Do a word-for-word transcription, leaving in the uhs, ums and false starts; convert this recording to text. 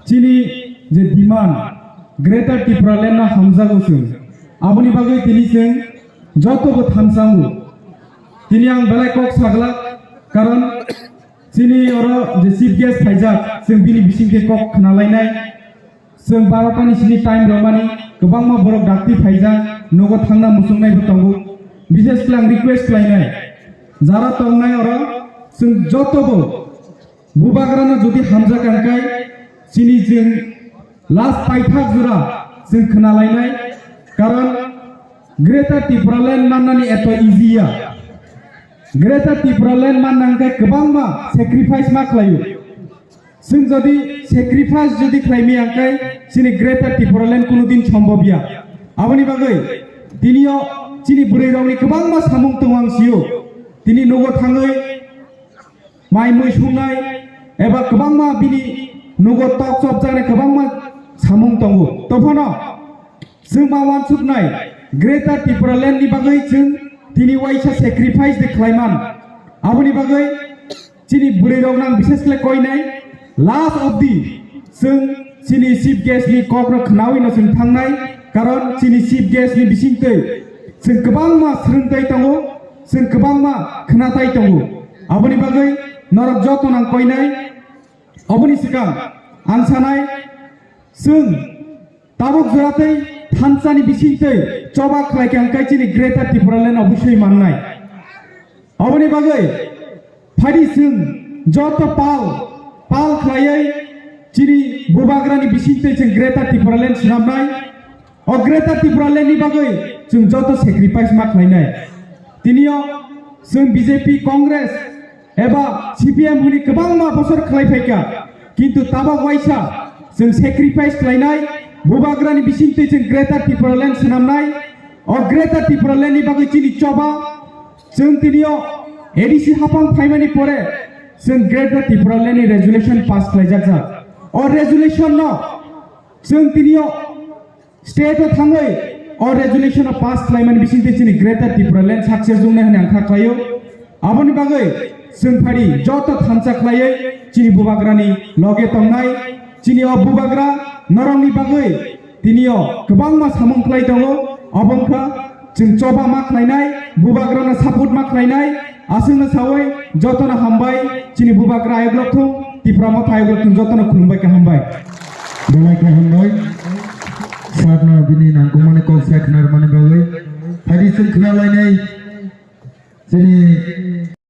Chini je demand, Greater Tipraland no hamjago chwng. Aboni bagwi tini chwng joto bo thansango. Tini ang belai kok saglak, karon chini oro je chief guest phaijak, chwng bini bisingtwi kok khna lainai. Chwng barota ni sini time rwmani kwbangma borok dakti phaijak, nogo thangna muchungnai bo tongo. Bishes khe ang request khlainai, jara tongnai oro chwng joto bo Bubagrano jodi hamjak hwnkhe chini chwng last paithak jora chwng khna lainai, karon Greater Tipraland mannani eto easy ya. Greater Tipraland manna hwnkhe kwbangma sacrifice ma khlaio. Chwng jodi sacrifice jodi khlaimaya hwnkhe chini Greater Tipraland kunu din sombhob ya. Aboni bagwi tiniyo chini bwrwi rokni kwbangma samung tongo ang sio. Tini nogo thangwi mai mui sungnai eba kwbangma bini nogo tok chopjaknai kwbangma samung tongo. Tophano chwng ma wansuknai Greater Tipraland ni bagwi chwng tini waisa sacrifice de khlaiman. Aboni bagwi chini bwrwi rok nang bishes khlai koinai last of the chwng chini chief guest ni kok rok khnawi no chwng thangnai, karon chini chief guest ni bisingtwi chwng kwbangma swrwngtai tongo, chwng kwbangma khnatai tongo. Aboni bagwi norok joto nang koinai. Oboni swkang ang sanai, chwng tabuk joratwi thansani bisingtwi choba khlai khe ang kai chini Greater Tipraland obosoi mannai. Oboni bagwi phaidi chwng joto pal, pal khlaiwi chini Bubagrani bisingtwi chwng Greater Tipraland swnamnai. O Greater Tipraland ni bagwi chwng joto sacrifice ma khlainai. Tiniyo chwng B J P, Congress eba C P M hwnwi kwbangma bosor khlai phaikha, kintu tabok waisa chwng sacrifice khlainai, Bubagrani bisingtwi chwng Greater Tipraland swnamnai. O Greater Tipraland ni bagwi chini choba, chwng tiniyo A D C haphang phaimani pore chwng Greater Tipraland ni resolution pass khlaijakjak. O resolution no chwng tiniyo state o thangwi o resolution o pass khlaimani bisingtwi chini Greater Tipraland success wngnai hwnwi ang kha khlaio. Aboni bagwi chwng phari joto thansa khlaiwi chini Bubagrani loge tongnai, chini o Bubagra norokni bagwi tiniyo kwbangma samung khlai tongo. Obo wngkha chwng choba ma khlainai, Bubagrano support ma khlainai, aswkno sawi jotono hambai, chini Bubagra ayok lok thung, Tipra Motha ayok lok thung, jotono khulumbai khe hambai. Belai khe hambai. Sarno bini nangkukmani kok sai khwnarmani bagwi. Phadi chwng khwnalainai. Chini